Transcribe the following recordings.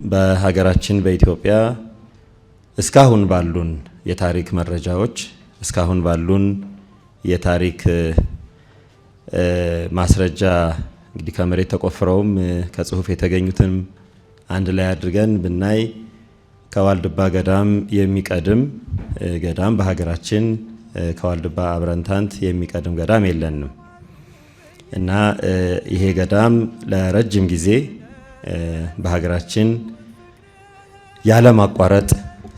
በሀገራችን በኢትዮጵያ እስካሁን ባሉን የታሪክ መረጃዎች፣ እስካሁን ባሉን የታሪክ ማስረጃ፣ እንግዲህ ከመሬት ተቆፍረውም ከጽሁፍ የተገኙትም አንድ ላይ አድርገን ብናይ ከዋልድባ ገዳም የሚቀድም ገዳም በሀገራችን፣ ከዋልድባ አብረንታንት የሚቀድም ገዳም የለንም። እና ይሄ ገዳም ለረጅም ጊዜ በሀገራችን ያለማቋረጥ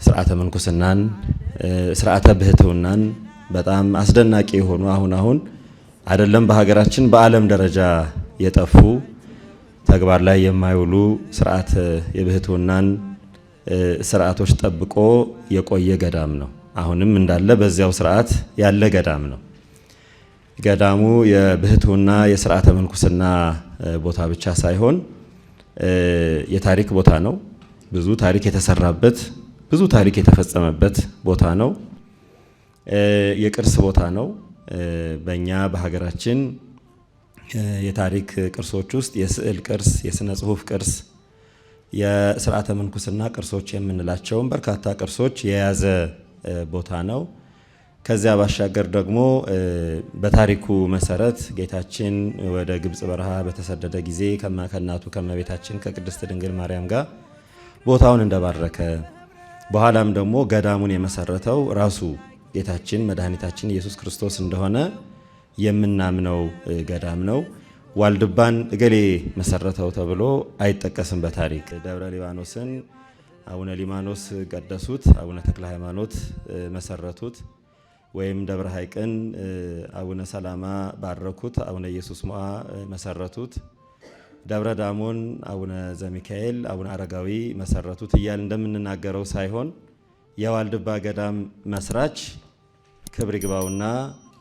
ስርዓተ ምንኩስናን፣ ስርዓተ ብህትውናን በጣም አስደናቂ የሆኑ፣ አሁን አሁን አይደለም በሀገራችን በዓለም ደረጃ የጠፉ፣ ተግባር ላይ የማይውሉ ስርዓተ የብህትውናን ስርዓቶች ጠብቆ የቆየ ገዳም ነው። አሁንም እንዳለ በዚያው ስርዓት ያለ ገዳም ነው። ገዳሙ የብህትውና የስርዓተ ምንኩስና ቦታ ብቻ ሳይሆን የታሪክ ቦታ ነው። ብዙ ታሪክ የተሰራበት፣ ብዙ ታሪክ የተፈጸመበት ቦታ ነው። የቅርስ ቦታ ነው። በእኛ በሀገራችን የታሪክ ቅርሶች ውስጥ የስዕል ቅርስ፣ የስነ ጽሁፍ ቅርስ፣ የስርዓተ ምንኩስና ቅርሶች የምንላቸውን በርካታ ቅርሶች የያዘ ቦታ ነው። ከዚያ ባሻገር ደግሞ በታሪኩ መሰረት ጌታችን ወደ ግብጽ በረሃ በተሰደደ ጊዜ ከእናቱ ከእመቤታችን ከቅድስት ድንግል ማርያም ጋር ቦታውን እንደባረከ፣ በኋላም ደግሞ ገዳሙን የመሰረተው ራሱ ጌታችን መድኃኒታችን ኢየሱስ ክርስቶስ እንደሆነ የምናምነው ገዳም ነው። ዋልድባን እገሌ መሰረተው ተብሎ አይጠቀስም በታሪክ። ደብረ ሊባኖስን አቡነ ሊማኖስ ቀደሱት፣ አቡነ ተክለ ሃይማኖት መሰረቱት፣ ወይም ደብረ ሐይቅን አቡነ ሰላማ ባረኩት፣ አቡነ ኢየሱስ ሞዓ መሰረቱት፣ ደብረ ዳሞን አቡነ ዘሚካኤል፣ አቡነ አረጋዊ መሰረቱት እያል እንደምንናገረው ሳይሆን የዋልድባ ገዳም መስራች ክብር ይግባውና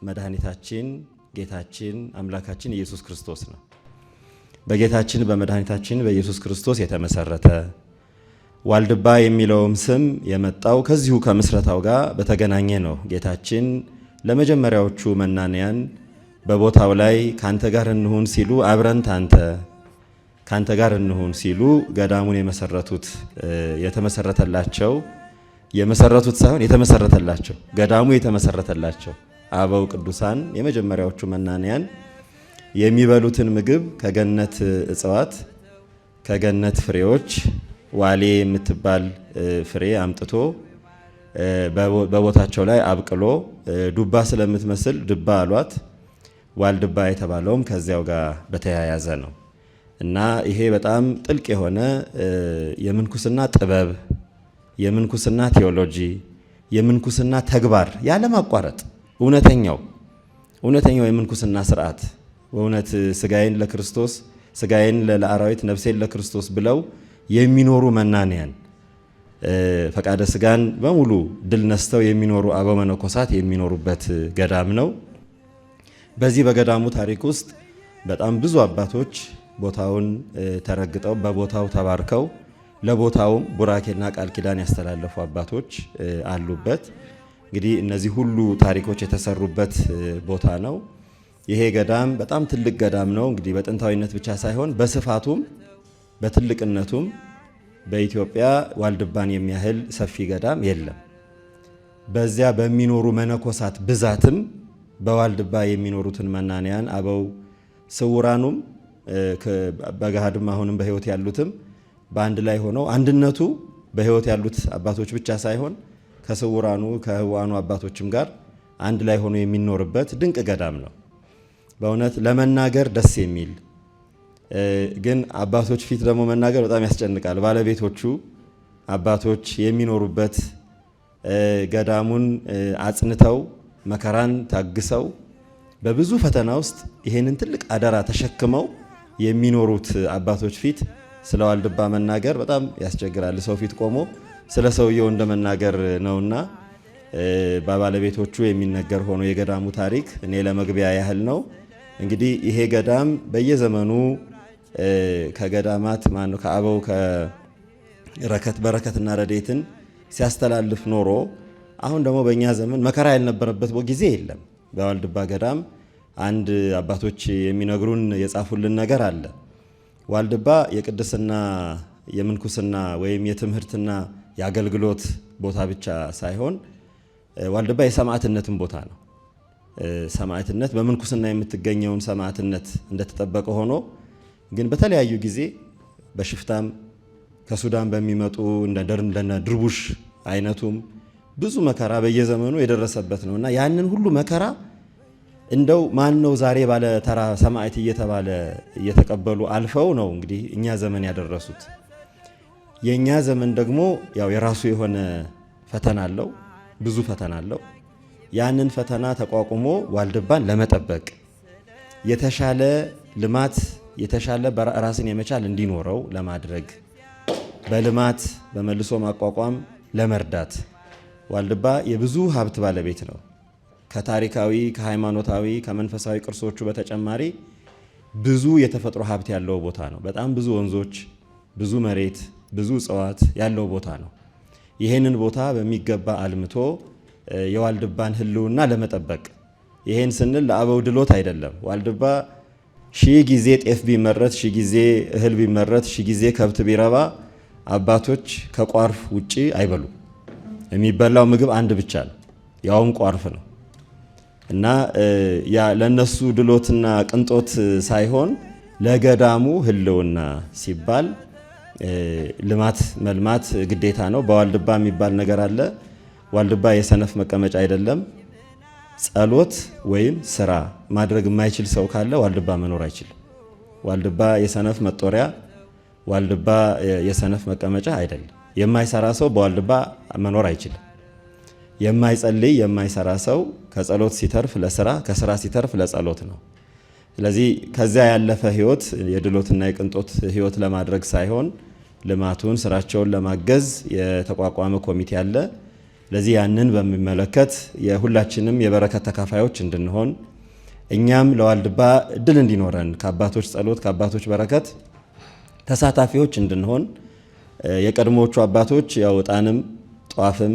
መድኃኒታችን ጌታችን አምላካችን ኢየሱስ ክርስቶስ ነው። በጌታችን በመድኃኒታችን በኢየሱስ ክርስቶስ የተመሰረተ፣ ዋልድባ የሚለውም ስም የመጣው ከዚሁ ከምስረታው ጋር በተገናኘ ነው። ጌታችን ለመጀመሪያዎቹ መናንያን በቦታው ላይ ካንተ ጋር እንሁን ሲሉ፣ አብረን ታንተ ካንተ ጋር እንሁን ሲሉ ገዳሙን የመሰረቱት፣ የተመሰረተላቸው፣ የመሰረቱት ሳይሆን የተመሰረተላቸው፣ ገዳሙ የተመሰረተላቸው አበው ቅዱሳን የመጀመሪያዎቹ መናንያን የሚበሉትን ምግብ ከገነት እጽዋት፣ ከገነት ፍሬዎች ዋሌ የምትባል ፍሬ አምጥቶ በቦታቸው ላይ አብቅሎ ዱባ ስለምትመስል ድባ አሏት። ዋልድባ የተባለውም ከዚያው ጋር በተያያዘ ነው። እና ይሄ በጣም ጥልቅ የሆነ የምንኩስና ጥበብ፣ የምንኩስና ቴዎሎጂ፣ የምንኩስና ተግባር ያለማቋረጥ እውነተኛው የምንኩስና ስርዓት፣ በእውነት ስጋዬን ለክርስቶስ፣ ስጋዬን ለአራዊት ነፍሴን ለክርስቶስ ብለው የሚኖሩ መናንያን፣ ፈቃደ ስጋን በሙሉ ድል ነስተው የሚኖሩ አበው መነኮሳት የሚኖሩበት ገዳም ነው። በዚህ በገዳሙ ታሪክ ውስጥ በጣም ብዙ አባቶች ቦታውን ተረግጠው፣ በቦታው ተባርከው፣ ለቦታውም ቡራኬና ቃል ኪዳን ያስተላለፉ አባቶች አሉበት። እንግዲህ እነዚህ ሁሉ ታሪኮች የተሰሩበት ቦታ ነው። ይሄ ገዳም በጣም ትልቅ ገዳም ነው። እንግዲህ በጥንታዊነት ብቻ ሳይሆን በስፋቱም በትልቅነቱም በኢትዮጵያ ዋልድባን የሚያህል ሰፊ ገዳም የለም። በዚያ በሚኖሩ መነኮሳት ብዛትም በዋልድባ የሚኖሩትን መናንያን አበው ስውራኑም በገሃድም አሁንም በሕይወት ያሉትም በአንድ ላይ ሆነው፣ አንድነቱ በሕይወት ያሉት አባቶች ብቻ ሳይሆን ከስውራኑ ከህዋኑ አባቶችም ጋር አንድ ላይ ሆኖ የሚኖርበት ድንቅ ገዳም ነው። በእውነት ለመናገር ደስ የሚል፣ ግን አባቶች ፊት ደግሞ መናገር በጣም ያስጨንቃል። ባለቤቶቹ አባቶች የሚኖሩበት ገዳሙን አጽንተው፣ መከራን ታግሰው፣ በብዙ ፈተና ውስጥ ይሄንን ትልቅ አደራ ተሸክመው የሚኖሩት አባቶች ፊት ስለ ዋልድባ መናገር በጣም ያስቸግራል። ሰው ፊት ቆሞ ስለ ሰውየው እንደመናገር ነውና በባለቤቶቹ የሚነገር ሆኖ የገዳሙ ታሪክ እኔ ለመግቢያ ያህል ነው። እንግዲህ ይሄ ገዳም በየዘመኑ ከገዳማት ማነው ከአበው ከረከት በረከትና ረዴትን ሲያስተላልፍ ኖሮ አሁን ደግሞ በእኛ ዘመን መከራ ያልነበረበት ጊዜ የለም። በዋልድባ ገዳም አንድ አባቶች የሚነግሩን የጻፉልን ነገር አለ። ዋልድባ የቅድስና የምንኩስና ወይም የትምህርትና የአገልግሎት ቦታ ብቻ ሳይሆን ዋልድባ የሰማዕትነትን ቦታ ነው። ሰማዕትነት በምንኩስና የምትገኘውን ሰማዕትነት እንደተጠበቀ ሆኖ ግን በተለያዩ ጊዜ በሽፍታም ከሱዳን በሚመጡ እንደነ ድርቡሽ አይነቱም ብዙ መከራ በየዘመኑ የደረሰበት ነውና ያንን ሁሉ መከራ እንደው ማን ነው ዛሬ ባለ ተራ ሰማዕት እየተባለ እየተቀበሉ አልፈው ነው እንግዲህ እኛ ዘመን ያደረሱት። የኛ ዘመን ደግሞ ያው የራሱ የሆነ ፈተና አለው፣ ብዙ ፈተና አለው። ያንን ፈተና ተቋቁሞ ዋልድባን ለመጠበቅ የተሻለ ልማት የተሻለ ራስን የመቻል እንዲኖረው ለማድረግ በልማት በመልሶ ማቋቋም ለመርዳት ዋልድባ የብዙ ሀብት ባለቤት ነው። ከታሪካዊ፣ ከሃይማኖታዊ፣ ከመንፈሳዊ ቅርሶቹ በተጨማሪ ብዙ የተፈጥሮ ሀብት ያለው ቦታ ነው። በጣም ብዙ ወንዞች፣ ብዙ መሬት፣ ብዙ እጽዋት ያለው ቦታ ነው። ይሄንን ቦታ በሚገባ አልምቶ የዋልድባን ሕልውና ለመጠበቅ ይሄን ስንል ለአበው ድሎት አይደለም። ዋልድባ ሺህ ጊዜ ጤፍ ቢመረት፣ ሺህ ጊዜ እህል ቢመረት፣ ሺህ ጊዜ ከብት ቢረባ አባቶች ከቋርፍ ውጪ አይበሉ። የሚበላው ምግብ አንድ ብቻ ነው፣ ያውም ቋርፍ ነው። እና ያ ለነሱ ድሎትና ቅንጦት ሳይሆን ለገዳሙ ሕልውና ሲባል ልማት መልማት ግዴታ ነው። በዋልድባ የሚባል ነገር አለ። ዋልድባ የሰነፍ መቀመጫ አይደለም። ጸሎት ወይም ስራ ማድረግ የማይችል ሰው ካለ ዋልድባ መኖር አይችልም። ዋልድባ የሰነፍ መጦሪያ፣ ዋልድባ የሰነፍ መቀመጫ አይደለም። የማይሰራ ሰው በዋልድባ መኖር አይችልም። የማይጸልይ የማይሰራ ሰው ከጸሎት ሲተርፍ ለስራ፣ ከስራ ሲተርፍ ለጸሎት ነው። ስለዚህ ከዚያ ያለፈ ህይወት የድሎትና የቅንጦት ህይወት ለማድረግ ሳይሆን ልማቱን ስራቸውን ለማገዝ የተቋቋመ ኮሚቴ አለ። ለዚህ ያንን በሚመለከት የሁላችንም የበረከት ተካፋዮች እንድንሆን እኛም ለዋልድባ እድል እንዲኖረን ከአባቶች ጸሎት ከአባቶች በረከት ተሳታፊዎች እንድንሆን የቀድሞዎቹ አባቶች ያው ዕጣንም ጧፍም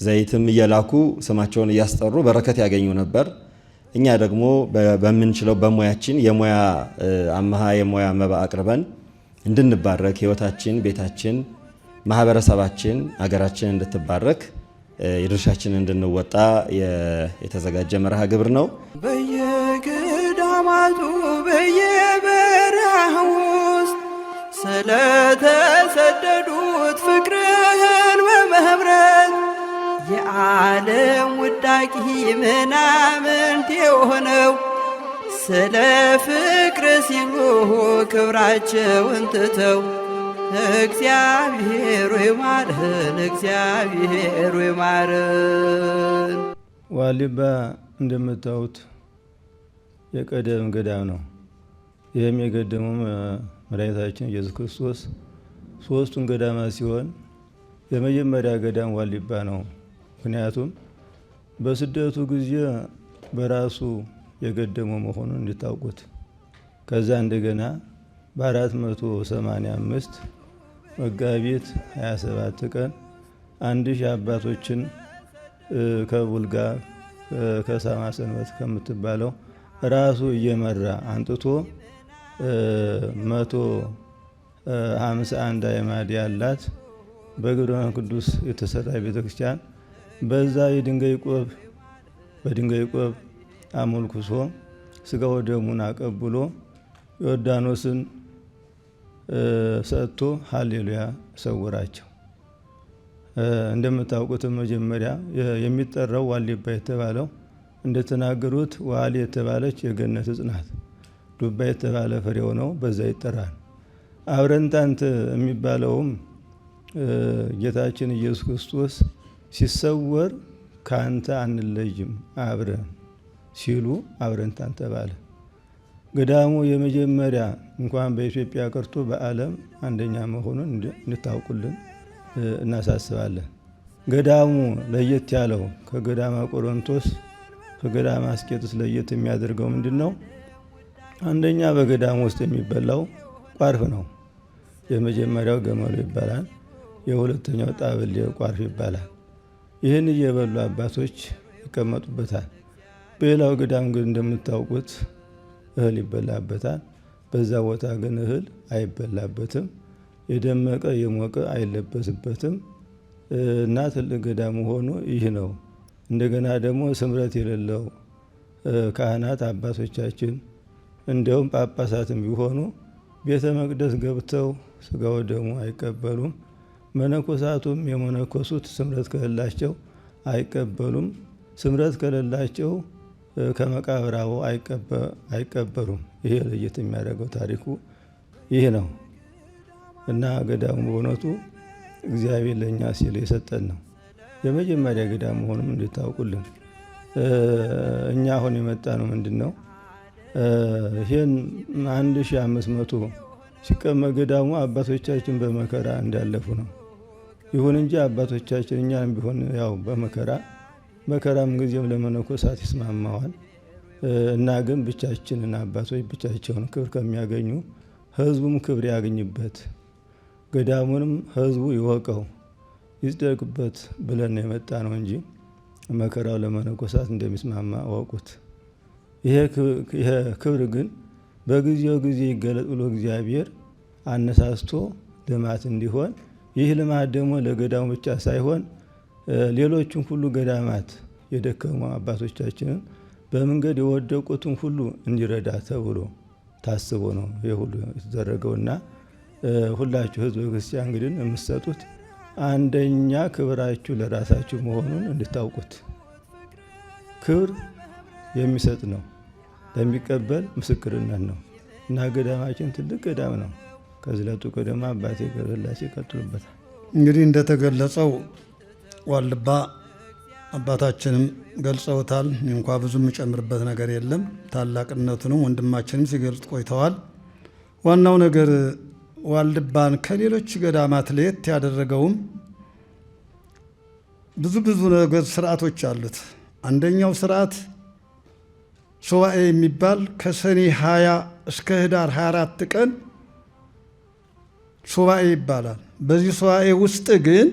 ዘይትም እየላኩ ስማቸውን እያስጠሩ በረከት ያገኙ ነበር። እኛ ደግሞ በምንችለው በሙያችን የሙያ አመሃ የሙያ መባ አቅርበን እንድንባረክ ህይወታችን፣ ቤታችን፣ ማህበረሰባችን፣ አገራችን እንድትባረክ የድርሻችንን እንድንወጣ የተዘጋጀ መርሃ ግብር ነው። በየገዳማቱ በየበረሃው ውስጥ ስለተሰደዱት ፍቅርህን በመህብረት የዓለም ውዳቂ ምናምንት የሆነው ስለ ፍቅር ሲሉ ክብራቸውን ትተው እግዚአብሔር ይማረን፣ እግዚአብሔር ይማረን። ዋልድባ እንደምታዩት የቀደም ገዳም ነው። ይህም የገደመው መድኃኒታችን ኢየሱስ ክርስቶስ ሶስቱን ገዳማት ሲሆን የመጀመሪያ ገዳም ዋልድባ ነው። ምክንያቱም በስደቱ ጊዜ በራሱ የገደመው መሆኑን እንድታውቁት። ከዛ እንደገና በ485 መጋቢት 27 ቀን 1000 አባቶችን ከቡልጋ ከሳማ ሰንበት ከምትባለው ራሱ እየመራ አንጥቶ 151 አዕማድ ያላት በግብረ ቅዱስ የተሰራ ቤተክርስቲያን በዛ የድንጋይ ቆብ በድንጋይ ቆብ አመልኩሶ ስጋው ደሙን አቀብሎ ዮርዳኖስን ሰጥቶ ሃሌሉያ ሰውራቸው። እንደምታውቁት መጀመሪያ የሚጠራው ዋልድባ የተባለው እንደተናገሩት ዋሊ የተባለች የገነት ዕፅ ናት። ዱባ የተባለ ፍሬው ነው፣ በዛ ይጠራል። አብረንታንት የሚባለውም ጌታችን ኢየሱስ ክርስቶስ ሲሰወር ካንተ አንለይም አብረን ሲሉ አብረንታንት ተባለ። ገዳሙ የመጀመሪያ እንኳን በኢትዮጵያ ቀርቶ በዓለም አንደኛ መሆኑን እንድታውቁልን እናሳስባለን። ገዳሙ ለየት ያለው ከገዳማ ቆሮንቶስ ከገዳማ አስቄጥስ ለየት የሚያደርገው ምንድን ነው? አንደኛ በገዳሙ ውስጥ የሚበላው ቋርፍ ነው። የመጀመሪያው ገመሉ ይባላል። የሁለተኛው ጣብሌ ቋርፍ ይባላል። ይህን እየበሉ አባቶች ይቀመጡበታል። በሌላው ገዳም ግን እንደምታውቁት እህል ይበላበታል። በዛ ቦታ ግን እህል አይበላበትም። የደመቀ የሞቀ አይለበስበትም እና ትልቅ ገዳም መሆኑ ይህ ነው። እንደገና ደግሞ ስምረት የሌለው ካህናት አባቶቻችን እንደውም ጳጳሳትም ቢሆኑ ቤተ መቅደስ ገብተው ስጋ ወደሙ አይቀበሉም። መነኮሳቱም የመነኮሱት ስምረት ከሌላቸው አይቀበሉም። ስምረት ከሌላቸው ከመቃብር አበው አይቀበሩም። ይሄ ለየት የሚያደርገው ታሪኩ ይህ ነው እና ገዳሙ በእውነቱ እግዚአብሔር ለእኛ ሲል የሰጠን ነው። የመጀመሪያ ገዳም መሆኑም እንድታውቁልን። እኛ አሁን የመጣ ነው ምንድን ነው? ይህን 1500 ሲቀመጥ ገዳሙ አባቶቻችን በመከራ እንዳለፉ ነው። ይሁን እንጂ አባቶቻችን እኛም ቢሆን ያው በመከራ መከራም ጊዜም ለመነኮሳት ይስማማዋል እና ግን ብቻችንን አባቶች ብቻቸውን ክብር ከሚያገኙ ሕዝቡም ክብር ያገኝበት ገዳሙንም ሕዝቡ ይወቀው ይጽደቅበት ብለን የመጣ ነው እንጂ መከራው ለመነኮሳት እንደሚስማማ ወቁት። ይሄ ክብር ግን በጊዜው ጊዜ ይገለጥ ብሎ እግዚአብሔር አነሳስቶ ልማት እንዲሆን ይህ ልማት ደግሞ ለገዳሙ ብቻ ሳይሆን ሌሎችን ሁሉ ገዳማት የደከሙ አባቶቻችንን በመንገድ የወደቁትን ሁሉ እንዲረዳ ተብሎ ታስቦ ነው ይህ ሁሉ የተደረገውና ሁላችሁ ሕዝበ ክርስቲያን እንግዲህ የምትሰጡት አንደኛ ክብራችሁ ለራሳችሁ መሆኑን እንድታውቁት። ክብር የሚሰጥ ነው፣ ለሚቀበል ምስክርነት ነው እና ገዳማችን ትልቅ ገዳም ነው። ከዚህ ለጥቆ ደግሞ አባቴ ገብረስላሴ ይቀጥሉበታል። እንግዲህ እንደተገለጸው ዋልድባ አባታችንም ገልጸውታል። እንኳ ብዙ የምጨምርበት ነገር የለም። ታላቅነቱንም ወንድማችንም ሲገልጽ ቆይተዋል። ዋናው ነገር ዋልድባን ከሌሎች ገዳማት ለየት ያደረገውም ብዙ ብዙ ነገር ስርዓቶች አሉት። አንደኛው ስርዓት ሱባኤ የሚባል ከሰኔ 20 እስከ ህዳር 24 ቀን ሱባኤ ይባላል። በዚህ ሱባኤ ውስጥ ግን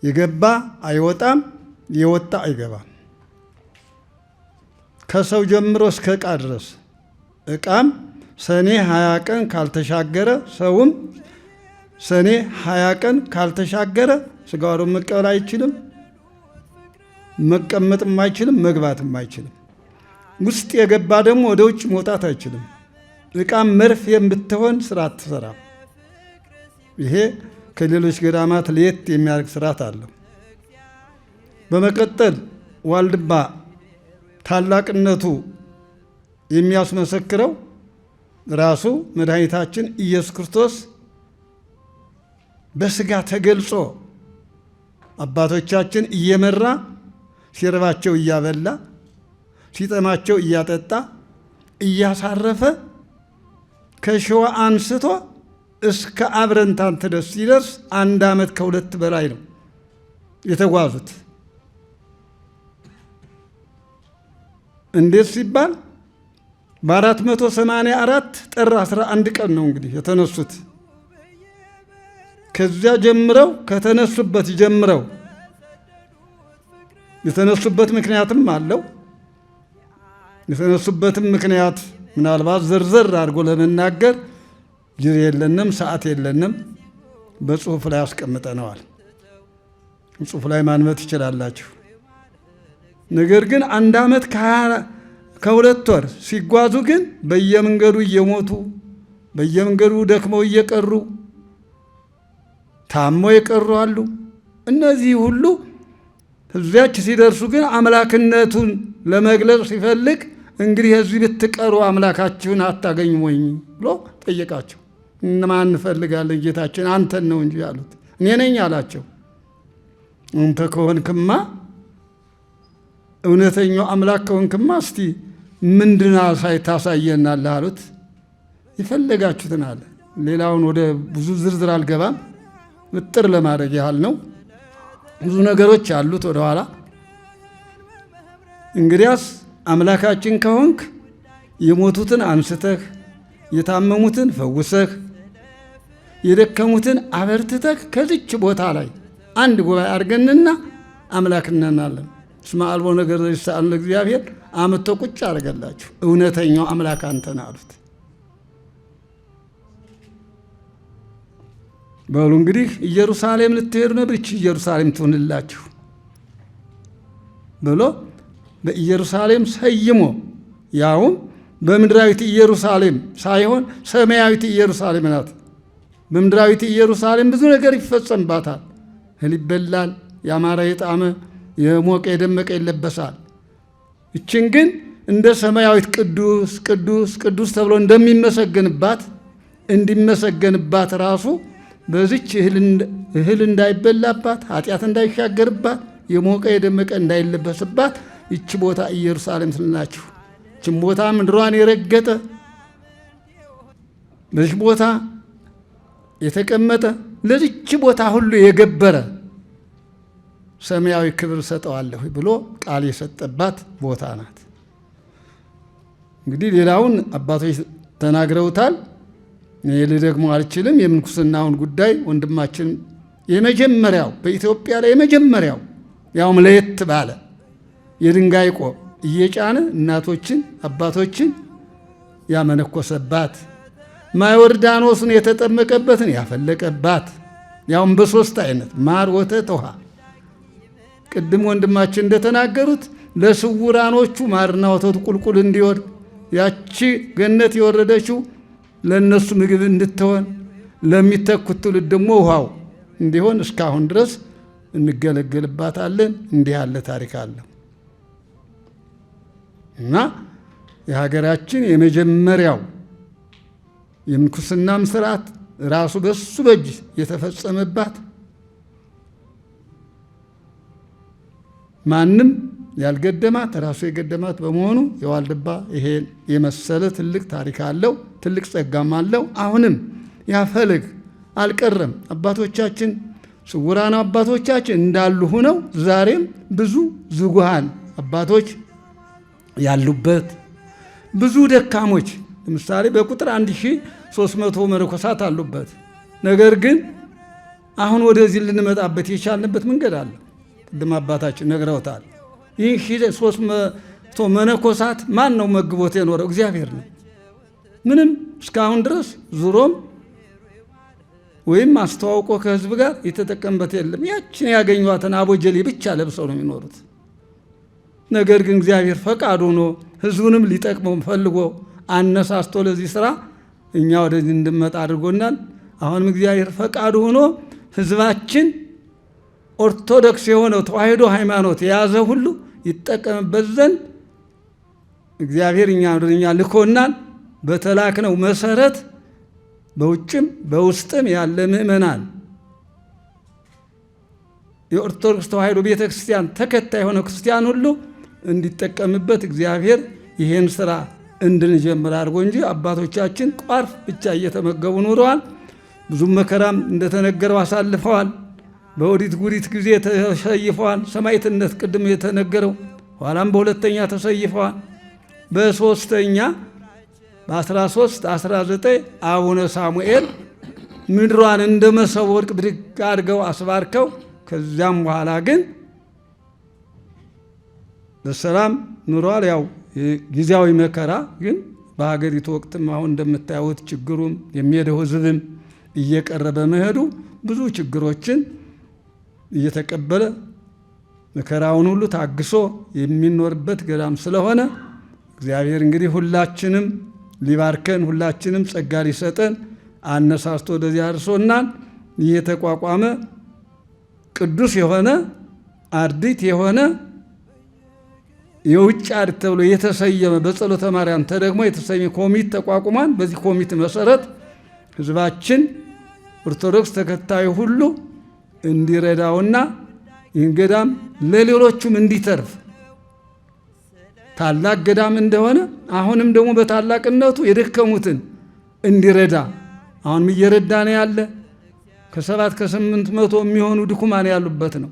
የገባ አይወጣም፣ የወጣ አይገባም። ከሰው ጀምሮ እስከ ዕቃ ድረስ ዕቃም ሰኔ 20 ቀን ካልተሻገረ ሰውም ሰኔ 20 ቀን ካልተሻገረ ስጋ ወደሙ መቀበል አይችልም፣ መቀመጥም አይችልም፣ መግባትም አይችልም። ውስጥ የገባ ደግሞ ወደ ውጭ መውጣት አይችልም። ዕቃም መርፌ የምትሆን ስራ አትሰራም። ይሄ ከሌሎች ገዳማት ለየት የሚያደርግ ስርዓት አለው። በመቀጠል ዋልድባ ታላቅነቱ የሚያስመሰክረው ራሱ መድኃኒታችን ኢየሱስ ክርስቶስ በስጋ ተገልጾ አባቶቻችን እየመራ ሲርባቸው እያበላ ሲጠማቸው እያጠጣ እያሳረፈ ከሸዋ አንስቶ እስከ አብረንታንት ድረስ ሲደርስ 1 ዓመት ከ2 በላይ ነው የተጓዙት። እንዴት ሲባል በ484 ጥር 11 ቀን ነው እንግዲህ የተነሱት። ከዚያ ጀምረው ከተነሱበት ጀምረው የተነሱበት ምክንያትም አለው። የተነሱበትም ምክንያት ምናልባት ዝርዝር አድርጎ ለመናገር ጊዜ የለንም፣ ሰዓት የለንም። በጽሁፍ ላይ አስቀምጠነዋል። ጽሁፍ ላይ ማንበብ ትችላላችሁ። ነገር ግን 1 ዓመት ከ2 ወር ሲጓዙ ግን በየመንገዱ እየሞቱ በየመንገዱ ደክመው እየቀሩ ታመው የቀሩ አሉ። እነዚህ ሁሉ እዚያች ሲደርሱ ግን አምላክነቱን ለመግለጽ ሲፈልግ እንግዲህ እዚህ ብትቀሩ አምላካችሁን አታገኙም ወይ ብሎ ጠየቃቸው። እነማን እንፈልጋለን ጌታችን አንተን ነው እንጂ አሉት። እኔ ነኝ አላቸው። አንተ ከሆንክማ እውነተኛው አምላክ ከሆንክማ እስቲ ምንድን ታሳየናለህ አሉት። የፈለጋችሁትን አለ። ሌላውን ወደ ብዙ ዝርዝር አልገባም፣ እጥር ለማድረግ ያህል ነው። ብዙ ነገሮች አሉት ወደኋላ። እንግዲያስ አምላካችን ከሆንክ የሞቱትን አንስተህ የታመሙትን ፈውሰህ የደከሙትን አበርትተህ ከዚች ቦታ ላይ አንድ ጉባኤ አድርገንና አምላክ እንሆናለን። እስመ አልቦ ነገር ዘይሰአን ለእግዚአብሔር አምጥቶ ቁጭ አደረገላችሁ። እውነተኛው አምላክ አንተ ነህ አሉት። በሉ እንግዲህ ኢየሩሳሌም ልትሄዱ ነበር፣ ይህች ኢየሩሳሌም ትሁንላችሁ ብሎ በኢየሩሳሌም ሰይሞ፣ ያውም በምድራዊት ኢየሩሳሌም ሳይሆን ሰማያዊት ኢየሩሳሌም ናት። በምድራዊት ኢየሩሳሌም ብዙ ነገር ይፈጸምባታል። እህል ይበላል፣ ያማረ የጣመ የሞቀ የደመቀ ይለበሳል። እችን ግን እንደ ሰማያዊት ቅዱስ ቅዱስ ቅዱስ ተብሎ እንደሚመሰገንባት እንዲመሰገንባት ራሱ በዚች እህል እንዳይበላባት፣ ኃጢአት እንዳይሻገርባት፣ የሞቀ የደመቀ እንዳይለበስባት ይቺ ቦታ ኢየሩሳሌም ስልናችሁ ይችን ቦታ ምድሯን የረገጠ፣ በዚች ቦታ የተቀመጠ፣ ለዚች ቦታ ሁሉ የገበረ ሰማያዊ ክብር ሰጠዋለሁ ብሎ ቃል የሰጠባት ቦታ ናት። እንግዲህ ሌላውን አባቶች ተናግረውታል። እኔ ልደግሞ አልችልም። የምንኩስናውን ጉዳይ ወንድማችን የመጀመሪያው፣ በኢትዮጵያ ላይ የመጀመሪያው፣ ያውም ለየት ባለ የድንጋይ ቆብ እየጫነ እናቶችን አባቶችን ያመነኮሰባት፣ ማዮርዳኖስን የተጠመቀበትን ያፈለቀባት፣ ያውም በሶስት አይነት ማር፣ ወተት፣ ውሃ። ቅድም ወንድማችን እንደተናገሩት ለስውራኖቹ ማርና ወተት ቁልቁል እንዲወርድ፣ ያቺ ገነት የወረደችው ለእነሱ ምግብ እንድትሆን፣ ለሚተኩት ትውልድ ደግሞ ውሃው እንዲሆን እስካሁን ድረስ እንገለገልባታለን። እንዲህ ያለ ታሪክ አለ እና የሀገራችን የመጀመሪያው የምንኩስናም ስርዓት ራሱ በሱ በእጅ የተፈጸመባት፣ ማንም ያልገደማት ራሱ የገደማት በመሆኑ የዋልድባ ይሄን የመሰለ ትልቅ ታሪክ አለው፣ ትልቅ ጸጋም አለው። አሁንም ያ ፈለግ አልቀረም። አባቶቻችን፣ ስውራን አባቶቻችን እንዳሉ ሆነው ዛሬም ብዙ ዝጉሃን አባቶች ያሉበት፣ ብዙ ደካሞች፣ ለምሳሌ በቁጥር 1300 መነኮሳት አሉበት። ነገር ግን አሁን ወደዚህ ልንመጣበት የቻልንበት መንገድ አለ። ቅድም አባታችን ነግረውታል። ይህ 1300 መነኮሳት ማን ነው መግቦት የኖረው? እግዚአብሔር ነው። ምንም እስካሁን ድረስ ዙሮም ወይም አስተዋውቆ ከህዝብ ጋር የተጠቀምበት የለም። ያችን ያገኟትን አቦጀሌ ብቻ ለብሰው ነው የሚኖሩት። ነገር ግን እግዚአብሔር ፈቃድ ሆኖ ህዝቡንም ሊጠቅመው ፈልጎ አነሳስቶ ለዚህ ስራ እኛ ወደዚህ እንድመጣ አድርጎናል። አሁንም እግዚአብሔር ፈቃዱ ሆኖ ህዝባችን ኦርቶዶክስ የሆነው ተዋሕዶ ሃይማኖት የያዘ ሁሉ ይጠቀምበት ዘንድ እግዚአብሔር እኛ ወደ እኛ ልኮናል። በተላክነው መሰረት በውጭም በውስጥም ያለ ምእመናን፣ የኦርቶዶክስ ተዋሕዶ ቤተ ክርስቲያን ተከታይ የሆነ ክርስቲያን ሁሉ እንዲጠቀምበት እግዚአብሔር ይሄን ስራ እንድንጀምር አድርጎ እንጂ አባቶቻችን ቋርፍ ብቻ እየተመገቡ ኑረዋል። ብዙም መከራም እንደተነገረው አሳልፈዋል። በኦዲት ጉዲት ጊዜ ተሰይፈዋል። ሰማዕትነት ቅድም የተነገረው፣ ኋላም በሁለተኛ ተሰይፈዋል። በሶስተኛ በ13 19 አቡነ ሳሙኤል ምድሯን እንደ መሶበ ወርቅ ብድግ አድርገው አስባርከው ከዚያም በኋላ ግን በሰላም ኑሯል። ያው ጊዜያዊ መከራ ግን በሀገሪቱ ወቅትም አሁን እንደምታዩት ችግሩም የሚሄደው ሕዝብም እየቀረ በመሄዱ ብዙ ችግሮችን እየተቀበለ መከራውን ሁሉ ታግሶ የሚኖርበት ገዳም ስለሆነ እግዚአብሔር እንግዲህ ሁላችንም ሊባርከን፣ ሁላችንም ጸጋ ሊሰጠን አነሳስቶ ወደዚህ አድርሶናል። ይህ የተቋቋመ ቅዱስ የሆነ አርዲት የሆነ የውጭ አርዲት ተብሎ የተሰየመ፣ በጸሎተ ማርያም ተደግሞ የተሰየመ ኮሚት ተቋቁሟል። በዚህ ኮሚት መሰረት ህዝባችን ኦርቶዶክስ ተከታዩ ሁሉ እንዲረዳውና ይህን ገዳም ለሌሎቹም እንዲተርፍ፣ ታላቅ ገዳም እንደሆነ አሁንም ደግሞ በታላቅነቱ የደከሙትን እንዲረዳ፣ አሁንም እየረዳ ነው ያለ። ከሰባት ከ800 የሚሆኑ ድኩማን ያሉበት ነው።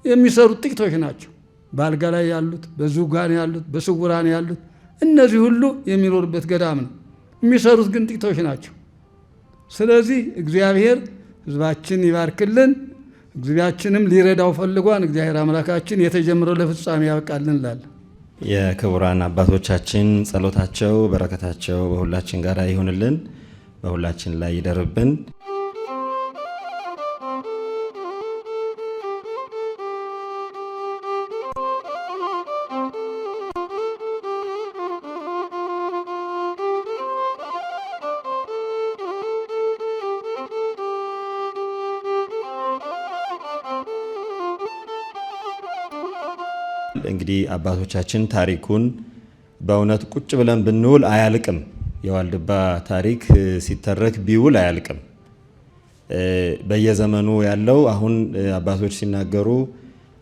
የሚሰሩት ጥቂቶች ናቸው። በአልጋ ላይ ያሉት፣ በዙጋን ያሉት፣ በስውራን ያሉት እነዚህ ሁሉ የሚኖሩበት ገዳም ነው። የሚሰሩት ግን ጥቂቶች ናቸው። ስለዚህ እግዚአብሔር ሕዝባችን ይባርክልን። እግዚአችንም ሊረዳው ፈልጓን። እግዚአብሔር አምላካችን የተጀመረው ለፍጻሜ ያብቃልን እላለሁ። የክቡራን አባቶቻችን ጸሎታቸው በረከታቸው በሁላችን ጋር ይሁንልን፣ በሁላችን ላይ ይደርብን። እንግዲህ አባቶቻችን ታሪኩን በእውነት ቁጭ ብለን ብንውል አያልቅም። የዋልድባ ታሪክ ሲተረክ ቢውል አያልቅም። በየዘመኑ ያለው አሁን አባቶች ሲናገሩ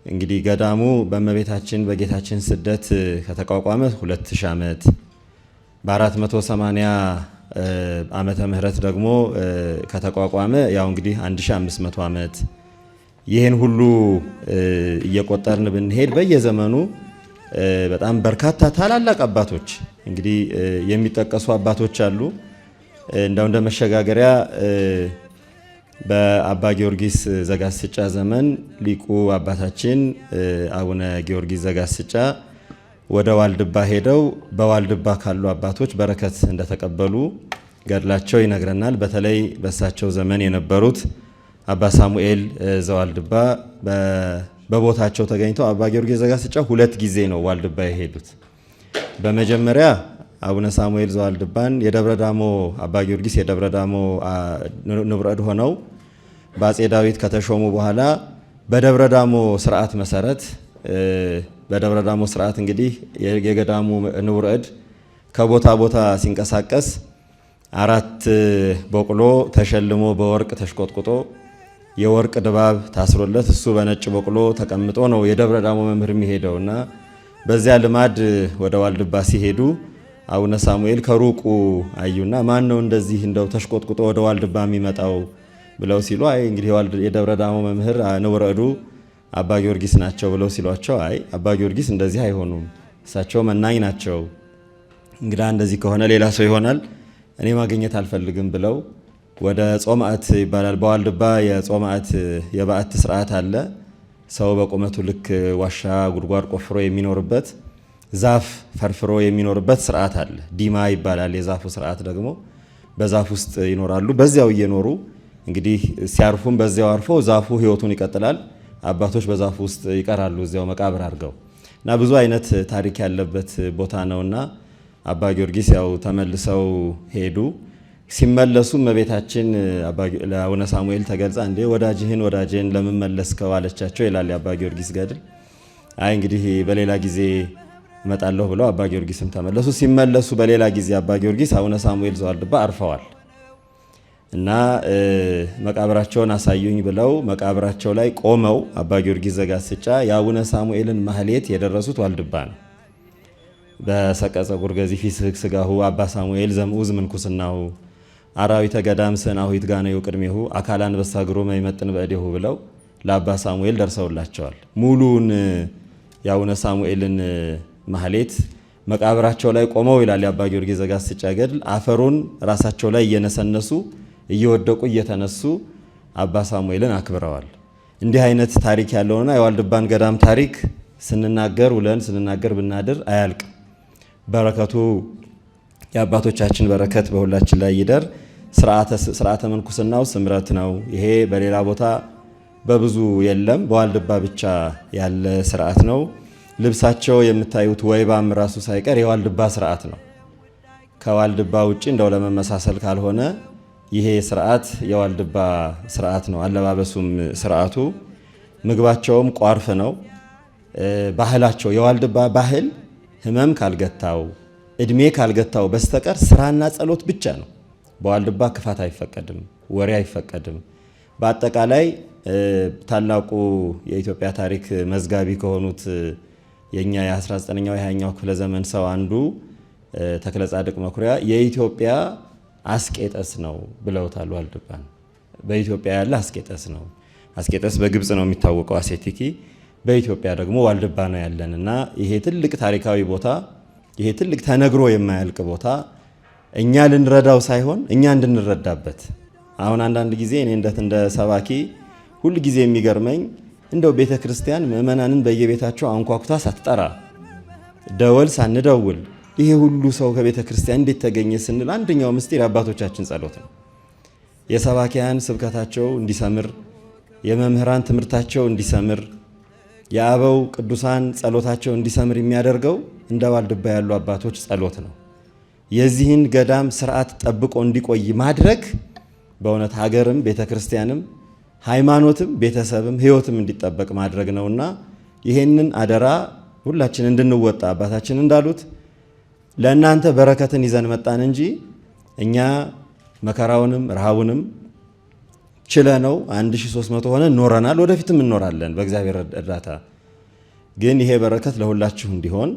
እንግዲህ ገዳሙ በእመቤታችን በጌታችን ስደት ከተቋቋመ 2000 ዓመት፣ በ480 ዓመተ ምህረት ደግሞ ከተቋቋመ ያው እንግዲህ 1500 ዓመት፣ ይህን ሁሉ እየቆጠርን ብንሄድ በየዘመኑ በጣም በርካታ ታላላቅ አባቶች እንግዲህ የሚጠቀሱ አባቶች አሉ። እንደው እንደ መሸጋገሪያ በአባ ጊዮርጊስ ዘጋስጫ ዘመን ሊቁ አባታችን አቡነ ጊዮርጊስ ዘጋስጫ ወደ ዋልድባ ሄደው በዋልድባ ካሉ አባቶች በረከት እንደተቀበሉ ገድላቸው ይነግረናል። በተለይ በእሳቸው ዘመን የነበሩት አባ ሳሙኤል ዘዋልድባ በቦታቸው ተገኝተው፣ አባ ጊዮርጊስ ዘጋስጫ ሁለት ጊዜ ነው ዋልድባ የሄዱት። በመጀመሪያ አቡነ ሳሙኤል ዘዋልድባን የደብረ ዳሞ፣ አባ ጊዮርጊስ የደብረ ዳሞ ንቡረ እድ ሆነው በአጼ ዳዊት ከተሾሙ በኋላ በደብረ ዳሞ ስርዓት መሰረት፣ በደብረ ዳሞ ስርዓት እንግዲህ የገዳሙ ንቡረ እድ ከቦታ ቦታ ሲንቀሳቀስ አራት በቅሎ ተሸልሞ፣ በወርቅ ተሽቆጥቁጦ፣ የወርቅ ድባብ ታስሮለት፣ እሱ በነጭ በቅሎ ተቀምጦ ነው የደብረ ዳሞ መምህር የሚሄደው። እና በዚያ ልማድ ወደ ዋልድባ ሲሄዱ አቡነ ሳሙኤል ከሩቁ አዩና ማን ነው እንደዚህ እንደው ተሽቆጥቁጦ ወደ ዋልድባ የሚመጣው ብለው ሲሉ፣ አይ እንግዲህ የደብረ ዳሞ መምህር ንቡረ እዱ አባ ጊዮርጊስ ናቸው ብለው ሲሏቸው፣ አይ አባ ጊዮርጊስ እንደዚህ አይሆኑም፣ እሳቸው መናኝ ናቸው፣ እንግዳ እንደዚህ ከሆነ ሌላ ሰው ይሆናል፣ እኔ ማግኘት አልፈልግም ብለው ወደ ጾማዕት ይባላል። በዋልድባ የጾማዕት የበዓት ስርዓት አለ። ሰው በቁመቱ ልክ ዋሻ ጉድጓድ ቆፍሮ የሚኖርበት፣ ዛፍ ፈርፍሮ የሚኖርበት ስርዓት አለ። ዲማ ይባላል። የዛፉ ስርዓት ደግሞ በዛፍ ውስጥ ይኖራሉ። በዚያው እየኖሩ እንግዲህ ሲያርፉም በዚያው አርፎ ዛፉ ህይወቱን ይቀጥላል። አባቶች በዛፉ ውስጥ ይቀራሉ እዚያው መቃብር አድርገው። እና ብዙ አይነት ታሪክ ያለበት ቦታ ነውና አባ ጊዮርጊስ ያው ተመልሰው ሄዱ። ሲመለሱ እመቤታችን ለአቡነ ሳሙኤል ተገልጻ እንዴ ወዳጅህን ወዳጅህን ለምን መለስከው አለቻቸው ይላል የአባ ጊዮርጊስ ገድል። አይ እንግዲህ በሌላ ጊዜ እመጣለሁ ብለው አባ ጊዮርጊስም ተመለሱ። ሲመለሱ በሌላ ጊዜ አባ ጊዮርጊስ አቡነ ሳሙኤል ዘዋልድባ አርፈዋል እና መቃብራቸውን አሳዩኝ ብለው መቃብራቸው ላይ ቆመው አባ ጊዮርጊስ ዘጋስጫ የአቡነ ሳሙኤልን ማህሌት የደረሱት ዋልድባ ነው። በሰቀ ጸጉር ገዚፍ ይስሕቅ ስጋሁ አባ ሳሙኤል ዘምዑዝ ምንኩስናሁ፣ አራዊተ ገዳም ስናሁ ይትጋነዩ ቅድሜሁ፣ አካል አንበሳ ግሩመ ይመጥን በእዴሁ ብለው ለአባ ሳሙኤል ደርሰውላቸዋል። ሙሉውን የአቡነ ሳሙኤልን ማህሌት መቃብራቸው ላይ ቆመው ይላል የአባ ጊዮርጊስ ዘጋስጫ ገድል፣ አፈሩን ራሳቸው ላይ እየነሰነሱ፣ እየወደቁ እየተነሱ አባ ሳሙኤልን አክብረዋል። እንዲህ አይነት ታሪክ ያለውና የዋልድባን ገዳም ታሪክ ስንናገር ውለን ስንናገር ብናድር አያልቅም። በረከቱ፣ የአባቶቻችን በረከት በሁላችን ላይ ይደር። ስርዓተ ምንኩስናው ስምረት ነው። ይሄ በሌላ ቦታ በብዙ የለም፣ በዋልድባ ብቻ ያለ ስርዓት ነው። ልብሳቸው የምታዩት ወይባም ራሱ ሳይቀር የዋልድባ ስርዓት ነው። ከዋልድባ ውጭ እንደው ለመመሳሰል ካልሆነ ይሄ ስርዓት የዋልድባ ስርዓት ነው። አለባበሱም ስርዓቱ፣ ምግባቸውም ቋርፍ ነው። ባህላቸው፣ የዋልድባ ባህል ህመም ካልገታው፣ እድሜ ካልገታው በስተቀር ስራና ጸሎት ብቻ ነው። በዋልድባ ክፋት አይፈቀድም፣ ወሬ አይፈቀድም። በአጠቃላይ ታላቁ የኢትዮጵያ ታሪክ መዝጋቢ ከሆኑት የኛ የ19ኛው የ20ኛው ክፍለ ዘመን ሰው አንዱ ተክለ ጻድቅ መኩሪያ የኢትዮጵያ አስቄጠስ ነው ብለውታል ዋልድባን። በኢትዮጵያ ያለ አስቄጠስ ነው። አስቄጠስ በግብጽ ነው የሚታወቀው አሴቲኪ፣ በኢትዮጵያ ደግሞ ዋልድባ ነው ያለን። እና ይሄ ትልቅ ታሪካዊ ቦታ፣ ይሄ ትልቅ ተነግሮ የማያልቅ ቦታ እኛ ልንረዳው ሳይሆን እኛ እንድንረዳበት። አሁን አንዳንድ ጊዜ እኔ እንደ ሰባኪ ሁል ጊዜ የሚገርመኝ እንደው ቤተ ክርስቲያን ምእመናንን በየቤታቸው አንኳኩታ ሳትጠራ፣ ደወል ሳንደውል ይሄ ሁሉ ሰው ከቤተ ክርስቲያን እንዴት ተገኘ ስንል አንደኛው ምስጢር የአባቶቻችን ጸሎት ነው። የሰባኪያን ስብከታቸው እንዲሰምር፣ የመምህራን ትምህርታቸው እንዲሰምር፣ የአበው ቅዱሳን ጸሎታቸው እንዲሰምር የሚያደርገው እንደ ዋልድባ ያሉ አባቶች ጸሎት ነው። የዚህን ገዳም ስርዓት ጠብቆ እንዲቆይ ማድረግ በእውነት ሀገርም ቤተ ክርስቲያንም ሃይማኖትም ቤተሰብም ሕይወትም እንዲጠበቅ ማድረግ ነውና ይሄንን አደራ ሁላችን እንድንወጣ አባታችን እንዳሉት ለእናንተ በረከትን ይዘን መጣን እንጂ እኛ መከራውንም ረሃቡንም ችለነው 1300 ሆነ ኖረናል። ወደፊትም እንኖራለን በእግዚአብሔር እርዳታ። ግን ይሄ በረከት ለሁላችሁ እንዲሆን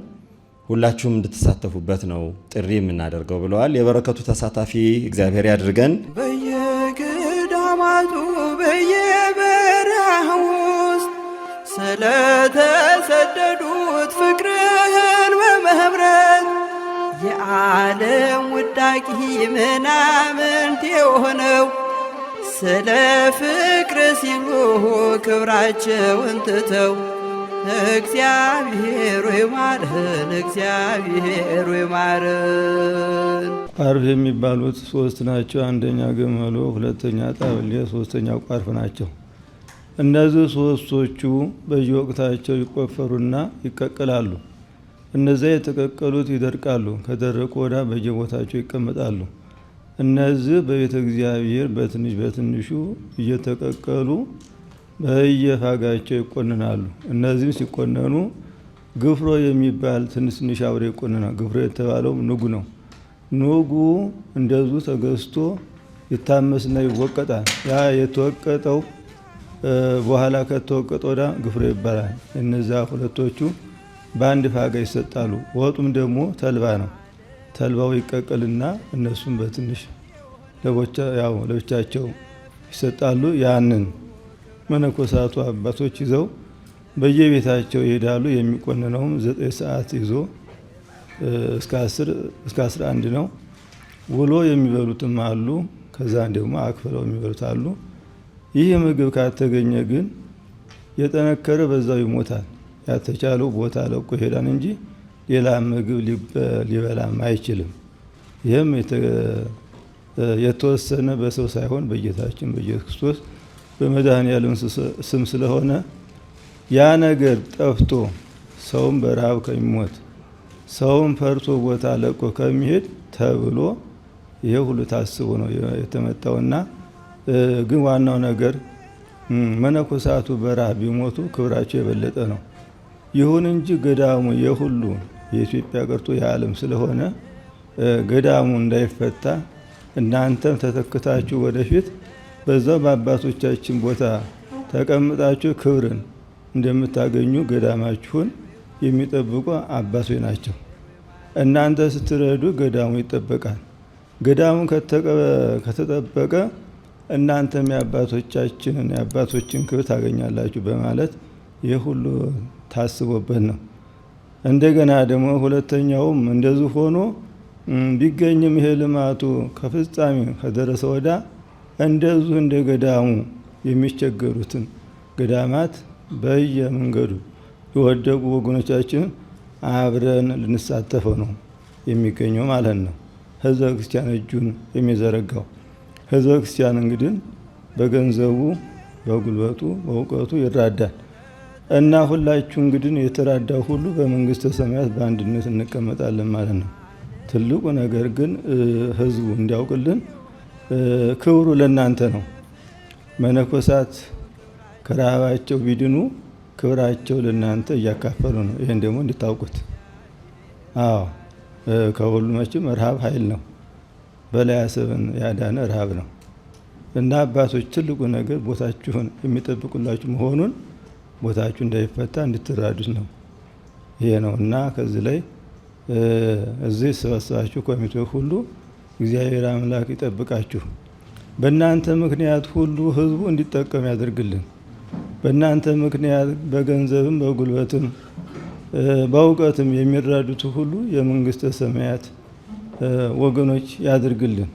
ሁላችሁም እንድትሳተፉበት ነው ጥሪ የምናደርገው ብለዋል። የበረከቱ ተሳታፊ እግዚአብሔር ያድርገን። በየገዳማቱ በየበረሃው ውስጥ ስለተሰደዱት ፍቅርህን በመህብረት የዓለም ውዳቂ ምናምንት የሆነው ስለ ፍቅር ሲሉ ክብራቸውን ትተው እግዚአብሔር ይማረን፣ እግዚአብሔር ይማረን። ቋርፍ የሚባሉት ሶስት ናቸው። አንደኛ ገመሎ፣ ሁለተኛ ጣብሌ፣ ሶስተኛ ቋርፍ ናቸው። እነዚህ ሶስቶቹ በየወቅታቸው ይቆፈሩና ይቀቀላሉ። እነዚያ የተቀቀሉት ይደርቃሉ። ከደረቁ ወዲያ በየቦታቸው ይቀመጣሉ። እነዚህ በቤተ እግዚአብሔር በትንሽ በትንሹ እየተቀቀሉ በየፋጋቸው ይቆንናሉ። እነዚህም ሲቆነኑ ግፍሮ የሚባል ትንሽ ትንሽ አውሬ ይቆንናል። ግፍሮ የተባለው ንጉ ነው። ንጉ እንደዚሁ ተገዝቶ ይታመስና ይወቀጣል። ያ የተወቀጠው በኋላ ከተወቀጠ ወዲያ ግፍሮ ይባላል። እነዚያ ሁለቶቹ በአንድ ፋጋ ይሰጣሉ። ወጡም ደግሞ ተልባ ነው። ተልባው ይቀቀልና እነሱም በትንሽ ያው ለብቻቸው ይሰጣሉ። ያንን መነኮሳቱ አባቶች ይዘው በየቤታቸው ይሄዳሉ። የሚቆንነውም 9 ሰዓት ይዞ እስከ 10 እስከ 11 ነው። ውሎ የሚበሉትም አሉ። ከዛ ደግሞ አክፍለው የሚበሉት አሉ። ይህ ምግብ ካልተገኘ ግን የጠነከረ በዛው ይሞታል። ያልተቻለው ቦታ ለቆ ይሄዳል እንጂ ሌላ ምግብ ሊበላም አይችልም። ይህም የተወሰነ በሰው ሳይሆን በጌታችን በኢየሱስ ክርስቶስ በመድኃኔዓለም ስም ስለሆነ ያ ነገር ጠፍቶ ሰውም በረሃብ ከሚሞት ሰውም ፈርቶ ቦታ ለቆ ከሚሄድ ተብሎ ይሄ ሁሉ ታስቦ ነው የተመጣውና ግን ዋናው ነገር መነኮሳቱ በረሃብ ቢሞቱ ክብራቸው የበለጠ ነው። ይሁን እንጂ ገዳሙ የሁሉ የኢትዮጵያ ቀርቶ የዓለም ስለሆነ ገዳሙ እንዳይፈታ እናንተም ተተክታችሁ ወደፊት በዛው በአባቶቻችን ቦታ ተቀምጣችሁ ክብርን እንደምታገኙ ገዳማችሁን የሚጠብቁ አባቶች ናቸው። እናንተ ስትረዱ ገዳሙ ይጠበቃል። ገዳሙ ከተጠበቀ እናንተም የአባቶቻችንን የአባቶችን ክብር ታገኛላችሁ በማለት ይህ ሁሉ ታስቦበት ነው። እንደገና ደግሞ ሁለተኛውም እንደዚሁ ሆኖ ቢገኝም ይሄ ልማቱ ከፍጻሜ ከደረሰ ወዲያ እንደዚሁ እንደ ገዳሙ የሚቸገሩትን ገዳማት በየመንገዱ የወደቁ ወገኖቻችን አብረን ልንሳተፈው ነው የሚገኘው ማለት ነው። ህዝበ ክርስቲያን እጁን የሚዘረጋው ህዝበ ክርስቲያን እንግዲህ በገንዘቡ፣ በጉልበቱ፣ በእውቀቱ ይራዳል እና ሁላችሁ እንግዲህ የተራዳው ሁሉ በመንግስተ ሰማያት በአንድነት እንቀመጣለን ማለት ነው። ትልቁ ነገር ግን ህዝቡ እንዲያውቅልን ክብሩ ለእናንተ ነው። መነኮሳት ከረሃባቸው ቢድኑ ክብራቸው ለእናንተ እያካፈሉ ነው። ይህን ደግሞ እንድታውቁት። አዎ ከሁሉ መቼም ረሃብ ኃይል ነው። በላይ አሰብን ያዳነ ረሃብ ነው እና አባቶች ትልቁ ነገር ቦታችሁን የሚጠብቁላችሁ መሆኑን ቦታችሁ እንዳይፈታ እንድትራዱት ነው። ይሄ ነው እና ከዚህ ላይ እዚህ ሰበሰባችሁ ኮሚቴ ሁሉ እግዚአብሔር አምላክ ይጠብቃችሁ። በእናንተ ምክንያት ሁሉ ህዝቡ እንዲጠቀም ያደርግልን። በእናንተ ምክንያት በገንዘብም በጉልበትም በእውቀትም የሚራዱት ሁሉ የመንግስተ ሰማያት ወገኖች ያድርግልን።